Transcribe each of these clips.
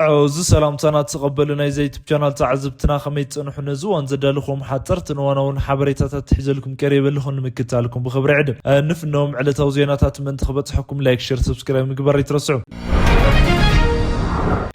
እዚ ሰላምታና ትቐበሉ ናይ ዘዩቱብ ቻናል ተዓዘብትና ከመይ ትጸንሑ? ነዚ እዋን ዘዳለኹም ሓጸርትን እዋናውን ሓበሬታታት ትሒዘልኩም ቀሪበ ኣለኹ። ንምክታልኩም ብኽብሪ ዕድም። እ፣ ንፍኖም ዕለታዊ ዜናታት ምእንቲ ክበጽሐኩም ላይክ፣ ሼር፣ ሰብስክራይብ ምግባር ይትረስዑ።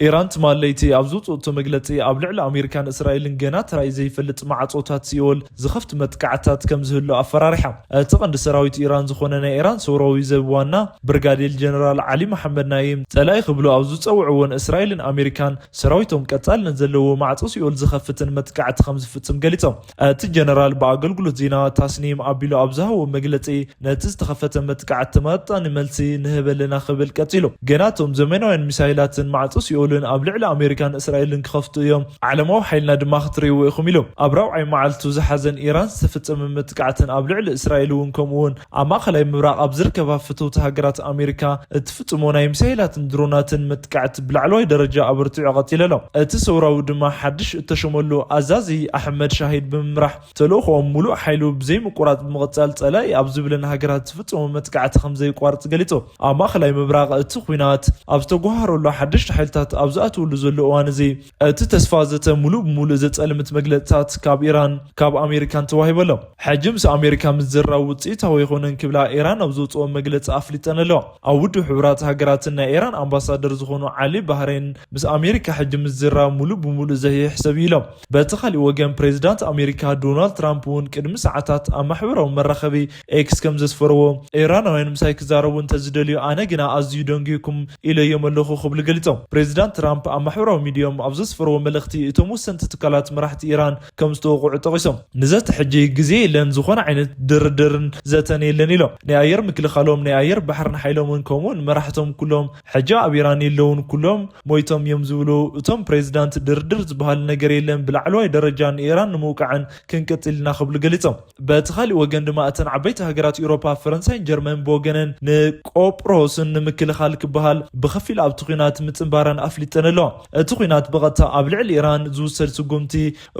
ኢራን ትማል ለይቲ ኣብ ዝውጽእቶ መግለጺ ኣብ ልዕሊ ኣሜሪካን እስራኤልን ገና ተራእዩ ዘይፈልጥ ማዕጾታት ሲኦል ዝኸፍት መጥቃዕታት ከም ዝህሉ ኣፈራሪሓ። እቲ ቀንዲ ሰራዊት ኢራን ዝኾነ ናይ ኢራን ሰውራዊ ዘብ ዋና ብርጋዴር ጀነራል ዓሊ መሓመድ ናይም ጸላኢ ክብሉ ኣብ ዝጸውዕዎ ንእስራኤልን ኣሜሪካን ሰራዊቶም ቀጻልነት ዘለዎ ማዕጾ ሲኦል ዝኸፍትን መጥቃዕቲ ከም ዝፍጽም ገሊጾም። እቲ ጀነራል ብኣገልግሎት ዜና ታስኒም ኣቢሉ ኣብ ዝሃቦ መግለጺ ነቲ ዝተኸፈተ መጥቃዕቲ ተመጣጣኒ መልሲ ንህብ ኣለና ክብል ቀጺሉ። ገና እቶም ዘመናውያን ሚሳይላትን ማዕጾ ሲኦልን ኣብ ልዕሊ ኣሜሪካን እስራኤልን ክኸፍቱ እዮም። ዓለማዊ ሓይልና ድማ ክትርእይዎ ኢኹም ኢሎም። ኣብ ራብዓይ መዓልቱ ዝሓዘን ኢራን ዝተፈጸመ መጥቃዕትን ኣብ ልዕሊ እስራኤል እውን ከምኡ እውን ኣብ ማእኸላይ ምብራቕ ኣብ ዝርከባ ፍትውቲ ሃገራት ኣሜሪካ እትፍጽሞ ናይ ሚሳይላትን ድሮናትን መጥቃዕቲ ብላዕለዋይ ደረጃ ኣበርቲዑ ቀጺሉ ኣሎ። እቲ ሰውራዊ ድማ ሓድሽ እተሸመሉ ኣዛዚ ኣሕመድ ሻሂድ ብምምራሕ ተልእኾኦም ሙሉእ ሓይሉ ብዘይምቁራጽ ብምቕጻል ጸላኢ ኣብ ዝብለን ሃገራት ዝፍጽሞ መጥቃዕቲ ከም ዘይቋርጽ ገሊጹ። ኣብ ማእኸላይ ምብራቕ እቲ ኲናት ኣብ ዝተጓሃረሉ ሓደሽቲ ሓይልታት ኣብ ዝኣትውሉ ዘሎ እዋን እዚ እቲ ተስፋ ዘተ ሙሉእ ብሙሉእ ዘጸልምት መግለጽታት ካብ ኢራን ካብ ኣሜሪካን ተዋሂቡ ኣሎ። ሕጂ ምስ ኣሜሪካ ምዝራብ ውጽኢታዊ ኣይኮነን ክብላ ኢራን ኣብ ዘውጽኦ መግለጺ ኣፍሊጠን ኣለዋ። ኣብ ውድብ ሕቡራት ሃገራትን ናይ ኢራን ኣምባሳደር ዝኾኑ ዓሊ ባህሬን ምስ ኣሜሪካ ሕጂ ምዝራብ ሙሉእ ብሙሉእ ዘይሕሰብ እዩ ኢሎም። በቲ ካሊእ ወገን ፕሬዚዳንት ኣሜሪካ ዶናልድ ትራምፕ እውን ቅድሚ ሰዓታት ኣብ ማሕበራዊ መራኸቢ ኤክስ ከም ዘስፈርዎ ኢራናውያን ምሳይ ክዛረቡ እንተዝደልዩ ኣነ ግና ኣዝዩ ደንጊኩም ኢለዮም ኣለኹ ክብሉ ገሊጾም። ፕሬዚዳንት ትራምፕ ኣብ ማሕበራዊ ሚዲዮም ኣብ ዘስፈርዎ መልእኽቲ እቶም ወሰንቲ ትካላት መራሕቲ ኢራን ከም ዝተወቕዑ ጠቒሶም። ንዘተ ሕጂ ግዜ የለን፣ ዝኾነ ዓይነት ድርድርን ዘተን የለን ኢሎም። ናይ ኣየር ምክልኻሎም፣ ናይ ኣየር ባሕርን ሓይሎምን ከምኡውን መራሕቶም ኩሎም ሕጂ ኣብ ኢራን የለውን፣ ኩሎም ሞይቶም እዮም ዝብሉ እቶም ፕሬዚዳንት ድርድር ዝበሃል ነገር የለን፣ ብላዕለዋይ ደረጃ ንኢራን ንምውቃዕን ክንቅጽል ኢና ክብሉ ገሊጾም። በቲ ካሊእ ወገን ድማ እተን ዓበይቲ ሃገራት ኤውሮፓ ፈረንሳይን ጀርመን ብወገነን ንቆጵሮስን ንምክልኻል ክበሃል ብኸፊል ኣብቲ ኲናት ምጽንባረን ኣፍሊጠን ኣለዋ። እቲ ኲናት ብቐጥታ ኣብ ልዕሊ ኢራን ዝውሰድ ስጉምቲ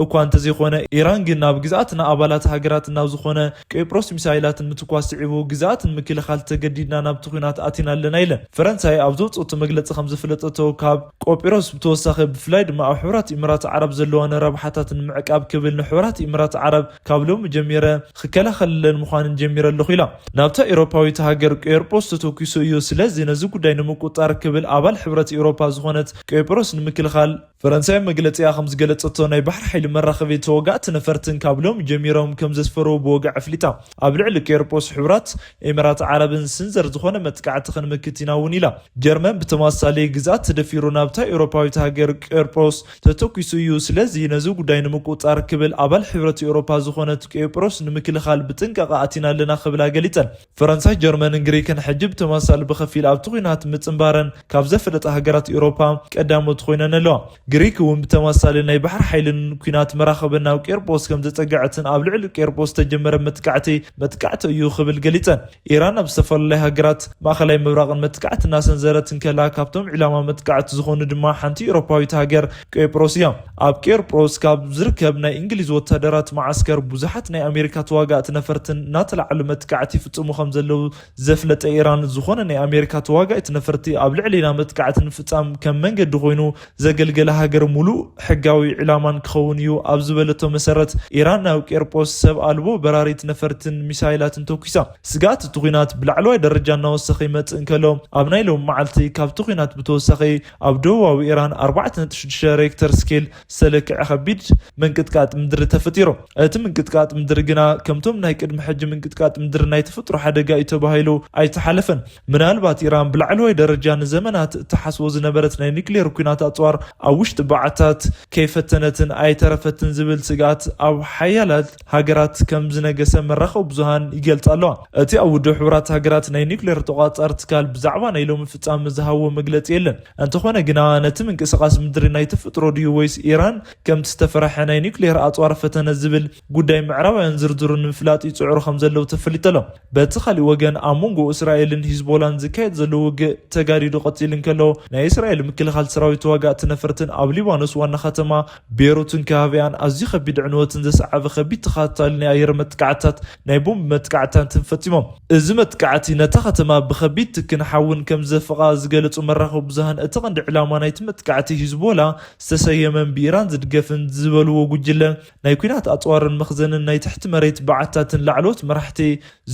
እኳ እንተዘይኮነ ኢራን ግን ናብ ግዝኣትና ኣባላት ሃገራት ናብ ዝኾነ ቆጵሮስ ሚሳይላት ንምትኳስ ስዒቡ ግዝኣት ንምክልኻል ተገዲድና ናብቲ ኲናት ኣቲና ኣለና ኢለን። ፈረንሳይ ኣብ ዘውፅእቶ መግለፂ ከም ዝፍለጠቶ ካብ ቆጵሮስ ብተወሳኺ ብፍላይ ድማ ኣብ ሕቡራት ኢምራት ዓረብ ዘለዋን ረብሓታት ንምዕቃብ ክብል ንሕቡራት ኢምራት ዓረብ ካብ ሎሚ ጀሚረ ክከላኸለለን ምዃንን ጀሚረ ኣለኹ ኢላ። ናብታ ኤውሮፓዊት ሃገር ቆጵሮስ ተተኪሱ እዩ። ስለዚ ነዚ ጉዳይ ንምቁጣር ክብል ኣባል ሕብረት ኤውሮፓ ዝኾነት ቆጵሮስ ንምክልኻል ፈረንሳይ መግለጺኣ ከም ዝገለጸቶ ናይ ባሕሪ ሓይሊ መራኸቢ ተወጋእቲ ነፈርትን ካብ ሎሚ ጀሚሮም ከም ዘስፈሩ ብወግዒ ኣፍሊጣ። ኣብ ልዕሊ ቆጵሮስ ሕቡራት ኢምራት ዓረብን ስንዘር ዝኾነ መጥቃዕቲ ክንምክት ኢና እውን ኢላ። ጀርመን ብተመሳሳሊ ግዝኣት ተደፊሩ ናብታ ኤውሮፓዊት ሃገር ቆጵሮስ ተተኪሱ እዩ። ስለዚ ነዚ ጉዳይ ንምቁጻር ክብል ኣባል ሕብረት ኤውሮፓ ዝኾነት ቆጵሮስ ንምክልኻል ብጥንቃቐ ኣቲና ኣለና ክብላ ገሊጸን። ፈረንሳይ፣ ጀርመንን ግሪክን ሕጂ ብተመሳሳሊ ብኸፊል ኣብቲ ኲናት ምጽንባረን ካብ ዘፍለጣ ሃገራት ኤውሮፓ ቀዳሞት ኮይነን ኣለዋ። ግሪክ እውን ብተመሳሳሊ ናይ ባሕሪ ሓይልን ኲናት መራኸብን ናብ ቆጵሮስ ከም ዘጸግዐትን ኣብ ልዕሊ ቆጵሮስ ዝተጀመረ መጥቃዕቲ መጥቃዕቲ እዩ ክብል ገሊጸን። ኢራን ኣብ ዝተፈላለዩ ሃገራት ማእኸላይ ምብራቕን መጥቃዕቲ እናሰንዘረት እንከላ ካብቶም ዒላማ መጥቃዕቲ ዝኾኑ ድማ ሓንቲ ኤውሮፓዊት ሃገር ቆጵሮስ እያ። ኣብ ቆጵሮስ ካብ ዝርከብ ናይ እንግሊዝ ወታደራት መዓስከር ብዙሓት ናይ ኣሜሪካ ተዋጋእቲ ነፈርትን እናተላዕሉ መጥቃዕቲ ይፍጽሙ ከም ዘለዉ ዘፍለጠ ኢራን፣ ዝኾነ ናይ ኣሜሪካ ተዋጋእቲ ነፈርቲ ኣብ ልዕሊና መጥቃዕቲ ንምፍጻም ከም መንገዲ ኮይኑ ዘገልገለ ሃገር ሙሉእ ሕጋዊ ዕላማን ክኸውን እዩ ኣብ ዝበለቶ መሰረት ኢራን ናብ ቆጵሮስ ሰብ ኣልቦ በራሪት ነፈርትን ሚሳይላትን ተኩሳ። ስግኣት እቲ ኲናት ብላዕለዋይ ደረጃ እናወሰኸ ይመጽእ እንከሎ ኣብ ናይ ሎሚ መዓልቲ ካብቲ ኲናት ብተወሳኺ ኣብ ደቡባዊ ኢራን ኣርባዕተ ነጥቢ ሽዱሽተ ሬክተር ስኬል ዝተለክዐ ከቢድ ምንቅጥቃጥ ምድሪ ተፈጢሩ። እቲ ምንቅጥቃጥ ምድሪ ግና ከምቶም ናይ ቅድሚ ሕጂ ምንቅጥቃጥ ምድሪ ናይ ተፈጥሮ ሓደጋ እዩ ተባሂሉ ኣይተሓለፈን። ምናልባት ኢራን ብላዕለዋይ ደረጃ ንዘመናት እትሓስቦ ዝነበረት ናይ ኒክሌር ኲናት ኣጽዋር ኣብ ውሽጢ በዓታት ከይፈተነትን ኣይተረፈትን ዝብል ስግኣት ኣብ ሓያላት ሃገራት ከም ዝነገሰ መራኸቢ ብዙሃን ይገልጻ ኣለዋ። እቲ ኣብ ውድብ ሕቡራት ሃገራት ናይ ኒክሌር ተቋጻሪ ትካል ብዛዕባ ናይ ሎሚ ፍጻመ ዝሃቦ መግለጺ የለን። እንተኾነ ግና ነቲ ምንቅስቓስ ምድሪ ናይ ተፈጥሮ ድዩ ወይስ ኢራን ከምቲ ዝተፈረሐ ናይ ኒክሌር ኣጽዋር ፈተነ ዝብል ጉዳይ ምዕራባውያን ዝርዝሩ ንምፍላጥ ይጽዕሩ ከም ዘለዉ ተፈሊጡ ኣሎ። በቲ ካሊእ ወገን ኣብ መንጎ እስራኤልን ሂዝቦላን ዝካየድ ዘሎ ውግእ ተጋዲዱ ቀጺሉ እንከሎ ናይ እስራኤል ምክልኻል ሰራዊት ተዋጋእቲ ነፈርትን ኣብ ሊባኖስ ዋና ከተማ ቤሩትን ከባቢኣን ኣዝዩ ከቢድ ዕንወትን ዘሰዓበ ከቢድ ተኸታታሊ ናይ ኣየር መጥቃዕታት ናይ ቦምብ መጥቃዕታትን ፈጺሞም። እዚ መጥቃዕቲ ነታ ከተማ ብከቢድ ትክን ሓውን ከም ዘፈቓ ዝገለጹ መራኸቢ ብዙሃን፣ እቲ ቀንዲ ዕላማ ናይቲ መጥቃዕቲ ሂዝቦላ ዝተሰየመን ብኢራን ዝድገፍን ዝበልዎ ጉጅለ ናይ ኲናት ኣጽዋርን መኽዘንን ናይ ትሕቲ መሬት በዓታትን ላዕለዎት መራሕቲ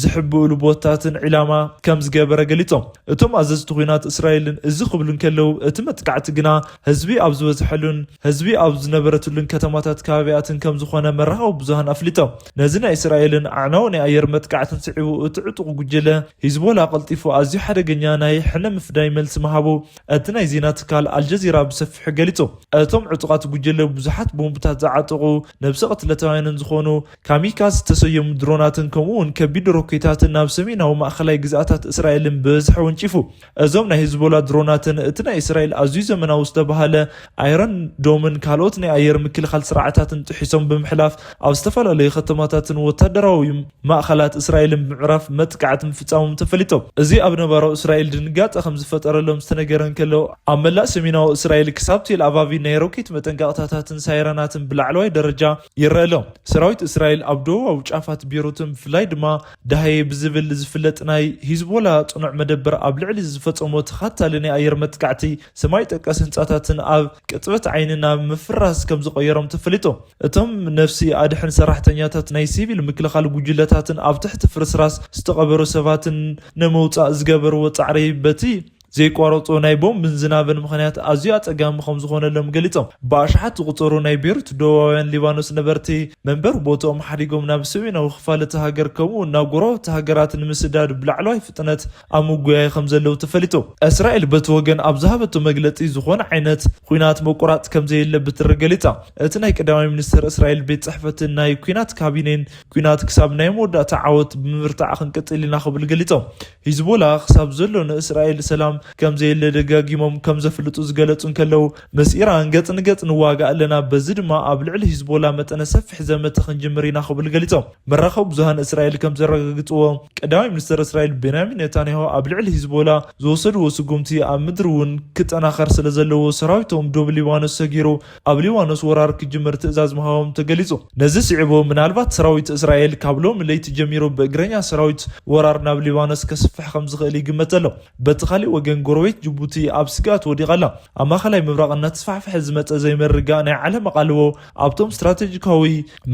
ዝሕብእሉ ቦታትን ዒላማ ከም ዝገበረ ገሊጾም። እቶም ኣዘዝቲ ኲናት እስራኤልን እዚ ክብሉ እንከለዉ፣ እቲ መጥቃዕቲ ግና ህዝቢ ኣብ ዝበዝሐሉን ህዝቢ ኣብ ዝነበረትሉን ከተማታት ከባቢኣትን ከም ዝኾነ መራኸቢ ብዙሃን ኣፍሊጦም። ነዚ ናይ እስራኤልን ኣዕናዊ ናይ ኣየር መጥቃዕትን ስዒቡ፣ እቲ ዕጡቕ ጉጅለ ሂዝቦላ ቀልጢፉ ኣዝዩ ሓደገኛ ናይ ሕነ ምፍዳይ መልሲ ምሃቡ እቲ ናይ ዜና ትካል ኣልጀዚራ ብሰፊሑ ገሊጹ። እቶም ዕጡቓት ጉጅለ ብዙሓት ቦምብታት ዝዓጠቑ ነብሰ ቅትለታውያንን ዝኾኑ ካሚካዝ ዝተሰየሙ ድሮናትን ከምኡ እውን ከቢድ ሮኬታትን ናብ ሰሜናዊ ማእኸላይ ግዝኣታት እስራኤልን ብብዝሒ ወንጪፉ። እዞም ናይ ሂዝቦላ ድሮናትን እቲ ናይ እስራኤል ኣዝዩ ዘመናዊ ዝተባሃለ ኣይረን ዶምን ካልኦት ናይ ኣየር ምክልኻል ስርዓታትን ጥሒሶም ብምሕላፍ ኣብ ዝተፈላለዩ ከተማታትን ወታደራዊ ማእኸላት እስራኤልን ብምዕራፍ መጥቃዕቲ ምፍጻሞም ተፈሊጦም። እዚ ኣብ ነባራዊ እስራኤል ድንጋጸ ከም ዝፈጠረሎም ዝተነገረ እንከሎ፣ ኣብ መላእ ሰሜናዊ እስራኤል ክሳብ ቴል ኣቫቪ ናይ ሮኬት መጠንቀቕታታትን ሳይረናትን ብላዕለዋይ ደረጃ ይረአ ኣሎ። ሰራዊት እስራኤል ኣብ ደቡባዊ ጫፋት ቤሩትን ብፍላይ ድማ ዳህየ ብዝብል ዝፍለጥ ናይ ሂዝቦላ ጽኑዕ መደበር ኣብ ልዕሊ ዝፈጸሞ ተኸታሊ ናይ ኣየር መጥቃዕቲ፣ ሰማይ ጠቀስ ህንጻታትን ኣብ ቅጽበት ዓይኒ ናብ ምፍራስ ከም ዝቐየሮም ተፈሊጡ። እቶም ነፍሲ ኣድሕን ሰራሕተኛታት ናይ ሲቪል ምክልኻል ጉጅለታትን ኣብ ትሕቲ ፍርስራስ ዝተቐበሩ ሰባትን ንምውጻእ ዝገበርዎ ጻዕሪ በቲ ዘይቋረጾ ናይ ቦምብን ዝናብን ምኽንያት ኣዝዩ ኣጸጋሚ ከም ዝኾነሎም ገሊጾም። ብኣሽሓት ዝቑጸሩ ናይ ቤሩት ደቡባውያን ሊባኖስ ነበርቲ መንበሪ ቦትኦም ሓዲጎም ናብ ሰሜናዊ ክፋል እቲ ሃገር ከምኡ እውን ናብ ጎረባብቲ ሃገራት ንምስዳድ ብላዕለዋይ ፍጥነት ኣብ ምጉያይ ከም ዘለዉ ተፈሊጡ። እስራኤል በቲ ወገን ኣብ ዝሃበቶ መግለጺ ዝኾነ ዓይነት ኲናት ምቁራጽ ከም ዘየለ ብትሪ ገሊጻ። እቲ ናይ ቀዳማይ ሚኒስትር እስራኤል ቤት ጽሕፈትን ናይ ኲናት ካቢኔን ኲናት ክሳብ ናይ መወዳእታ ዓወት ብምብርታዕ ክንቅጽል ኢና ክብል ገሊጾም። ሂዝቦላ ክሳብ ዘሎ ንእስራኤል ሰላም ከም ዘየለ ደጋጊሞም ከም ዘፍልጡ ዝገለጹ እንከለዉ፣ ምስ ኢራን ገጽ ንገጽ ንዋጋእ ኣለና፣ በዚ ድማ ኣብ ልዕሊ ሂዝቦላ መጠነ ሰፊሕ ዘመተ ክንጅምር ኢና ክብል ገሊጾም። መራኸቢ ብዙሃን እስራኤል ከም ዘረጋግጽዎ፣ ቀዳማይ ሚኒስትር እስራኤል ቤንያሚን ኔታንያሁ ኣብ ልዕሊ ሂዝቦላ ዝወሰድዎ ስጉምቲ ኣብ ምድሪ እውን ክጠናኸር ስለ ዘለዎ ሰራዊቶም ዶብ ሊባኖስ ሰጊሩ ኣብ ሊባኖስ ወራር ክጅምር ትእዛዝ ምሃቦም ተገሊጹ። ነዚ ስዒቡ ምናልባት ሰራዊት እስራኤል ካብ ሎሚ ለይቲ ጀሚሩ ብእግረኛ ሰራዊት ወራር ናብ ሊባኖስ ከስፍሕ ከም ዝኽእል ይግመት ኣሎ። በቲ ካሊእ ወገን ጎረቤት ጅቡቲ ኣብ ስግኣት ወዲቓ ኣላ። ኣብ ማእኸላይ ምብራቕ እናተስፋሕፈሐ ዝመጸ ዘይምርግጋእ ናይ ዓለም ኣቓልቦ ኣብቶም ስትራቴጂካዊ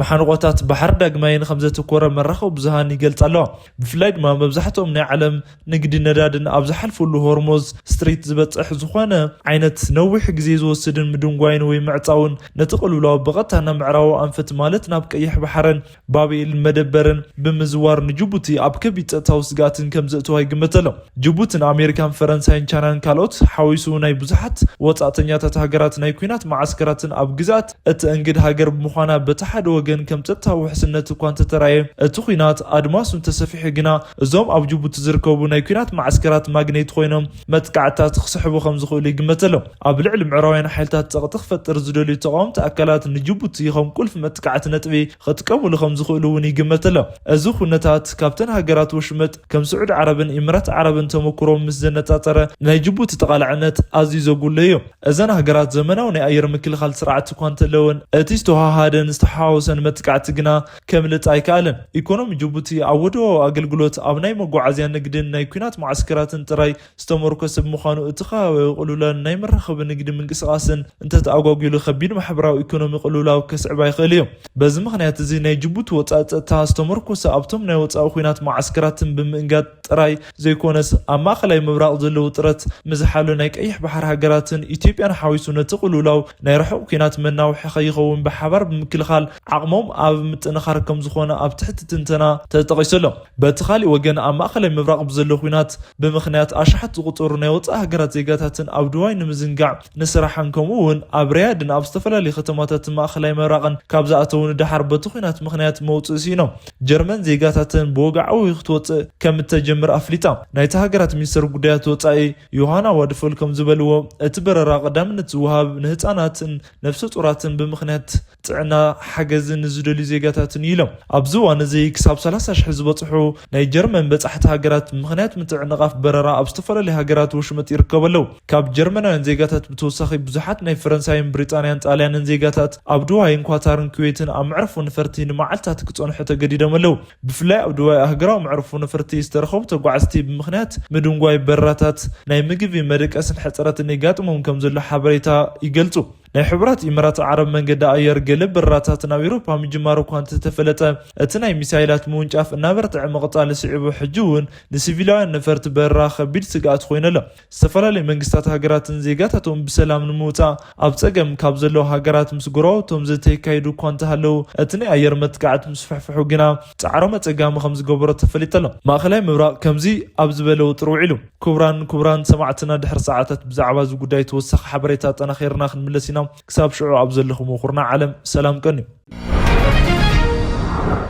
መሓንቆታት ባሕሪ ዳግማይን ከም ዘተኮረ መራኸቢ ብዙሃን ይገልጻ ኣለዋ። ብፍላይ ድማ መብዛሕትኦም ናይ ዓለም ንግዲ ነዳድን ኣብ ዝሓልፈሉ ሆርሞዝ ስትሪት ዝበጽሕ ዝኾነ ዓይነት ነዊሕ ግዜ ዝወስድን ምድንጓይን ወይ ምዕጻውን ነቲ ቅልውላው ብቐጥታ ናብ ምዕራባዊ ኣንፈት ማለት ናብ ቀይሕ ባሕርን ባብኤል መደበርን ብምዝዋር ንጅቡቲ ኣብ ከቢድ ጸጥታዊ ስግኣትን ከም ዘእትዋ ይግመት ኣሎ። ጅቡትን ኣሜሪካን ፈረንሳይን ቻይናን ካልኦት ሓዊሱ ናይ ብዙሓት ወጻእተኛታት ሃገራት ናይ ኲናት መዓስከራትን ኣብ ግዝኣት እተእንግድ ሃገር ብምዃና በቲ ሓደ ወገን ከም ጸጥታዊ ውሕስነት እኳ እንተተራየ እቲ ኲናት ኣድማሱ እንተሰፊሑ ግና እዞም ኣብ ጅቡቲ ዝርከቡ ናይ ኲናት መዓስከራት ማግኔት ኮይኖም መጥቃዕትታት ክስሕቡ ከም ዝኽእሉ ይግመት ኣሎ። ኣብ ልዕሊ ምዕራባውያን ሓይልታት ጸቕጢ ክፈጥር ዝደልዩ ተቓወምቲ ኣካላት ንጅቡቲ ከም ቁልፊ መጥቃዕቲ ነጥቢ ክጥቀሙሉ ከም ዝኽእሉ እውን ይግመት ኣሎ። እዚ ኩነታት ካብተን ሃገራት ወሽመጥ ከም ስዑድ ዓረብን ኢምራት ዓረብን ተመክሮ ምስ ዘነጻጸረ ናይ ጅቡቲ ተቓላዕነት ኣዝዩ ዘጉልህ እዩ። እዘን ሃገራት ዘመናዊ ናይ ኣየር ምክልኻል ስርዓት እኳ እንተለወን እቲ ዝተዋሃሃደን ዝተሓዋወሰን መጥቃዕቲ ግና ከምልጥ ኣይከኣለን። ኢኮኖሚ ጅቡቲ ኣብ ወደባዊ ኣገልግሎት፣ ኣብ ናይ መጓዓዝያ ንግድን ናይ ኲናት መዓስከራትን ጥራይ ዝተመርኮሰ ብምዃኑ እቲ ከባቢያዊ ቅልውላውን ናይ መራኸቢ ንግዲ ምንቅስቓስን እንተተኣጓጒሉ ከቢድ ማሕበራዊ ኢኮኖሚ ቅልውላው ከስዕባ ይኽእል እዩ። በዚ ምኽንያት እዚ ናይ ጅቡቲ ወጻኢ ጸጥታ ዝተመርኮሰ ኣብቶም ናይ ወጻኢ ኲናት መዓስከራትን ብምእንጋድ ጥራይ ዘይኮነስ ኣብ ማእኸላይ ምብራቕ ዘሎ ውጥረት ምዝሓሉ ናይ ቀይሕ ባሕሪ ሃገራትን ኢትዮጵያን ሓዊሱ ነቲ ቅልውላው ናይ ርሑቕ ኲናት መናውሒ ከይኸውን ብሓባር ብምክልኻል ዓቕሞም ኣብ ምጥንኻር ከም ዝኾነ ኣብ ትሕቲ ትንተና ተጠቒሱ ኣሎ። በቲ ካሊእ ወገን ኣብ ማእኸላይ ምብራቕ ብዘሎ ኲናት ብምኽንያት ኣሽሓት ዝቑጸሩ ናይ ወጻኢ ሃገራት ዜጋታትን ኣብ ዱባይ ንምዝንጋዕ ንስራሕን ከምኡ እውን ኣብ ሪያድን ኣብ ዝተፈላለዩ ከተማታት ማእኸላይ ምብራቕን ካብ ዝኣተዉ ንደሓር በቲ ኲናት ምኽንያት መውጽኢ ስኢኖም። ጀርመን ዜጋታተን ብወግዓዊ ክትወጽእ ከም እተጀመረ ምር ኣፍሊጣ። ናይቲ ሃገራት ሚኒስተር ጉዳያት ወጻኢ ዮሃና ዋድፎል ከም ዝበልዎ፣ እቲ በረራ ቀዳምነት ዝወሃብ ንህጻናትን ነፍሰ ጡራትን ብምኽንያት ጥዕና ሓገዝ ንዝደልዩ ዜጋታትን እዩ ኢሎም። ኣብዚ እዋን እዚ ክሳብ ሰላሳ ሽሕ ዝበጽሑ ናይ ጀርመን በጻሕቲ ሃገራት ምኽንያት ምትዕንቓፍ በረራ ኣብ ዝተፈላለዩ ሃገራት ወሽመጥ ይርከቡ ኣለዉ። ካብ ጀርመናውያን ዜጋታት ብተወሳኺ ብዙሓት ናይ ፈረንሳይን ብሪጣንያን ጣልያንን ዜጋታት ኣብ ዱባይን ኳታርን ኩዌትን ኣብ መዕርፎ ነፈርቲ ንመዓልታት ክጸንሑ ተገዲዶም ኣለዉ። ብፍላይ ኣብ ዱባይ ኣህገራዊ መዕርፎ ነፈርቲ ዝተረኸቡ ተጓዓዝቲ ብምኽንያት ምድንጓይ በረራታት ናይ ምግቢ መደቀስን ሕጽረትን የጋጥሞም ከም ዘሎ ሓበሬታ ይገልጹ። ናይ ሕቡራት ኢማራት ዓረብ መንገዲ ኣየር ገለ በረራታት ናብ ኤውሮፓ ምጅማሩ እኳ እንተተፈለጠ፣ እቲ ናይ ሚሳይላት ምውንጫፍ እናበርትዐ ምቕጻሉ ስዒቡ፣ ሕጂ እውን ንሲቪላውያን ነፈርቲ በረራ ከቢድ ስግኣት ኮይኑ ኣሎ። ዝተፈላለዩ መንግስታት ሃገራትን ዜጋታቶም ብሰላም ንምውጻእ ኣብ ጸገም ካብ ዘለዉ ሃገራት ምስ ጎረባብቶም ዘተየካይዱ እኳ እንተሃለዉ፣ እቲ ናይ ኣየር መጥቃዕቲ ምስፍሕፍሑ ግና ጻዕሮም ኣጸጋሚ ከም ዝገበሮ ተፈሊጡ ኣሎ። ማእከላይ ምብራቕ ከምዚ ኣብ ዝበለ ውጥር ውዒሉ። ክቡራን ክቡራን ሰማዕትና፣ ድሕሪ ሰዓታት ብዛዕባ እዚ ጉዳይ ተወሳኺ ሓበሬታ ኣጠናኺርና ክንምለስ ኢና። ክሳብ ሽዑ ኣብ ዘለኹም ኩርናዕ ዓለም ሰላም ቀንዩ።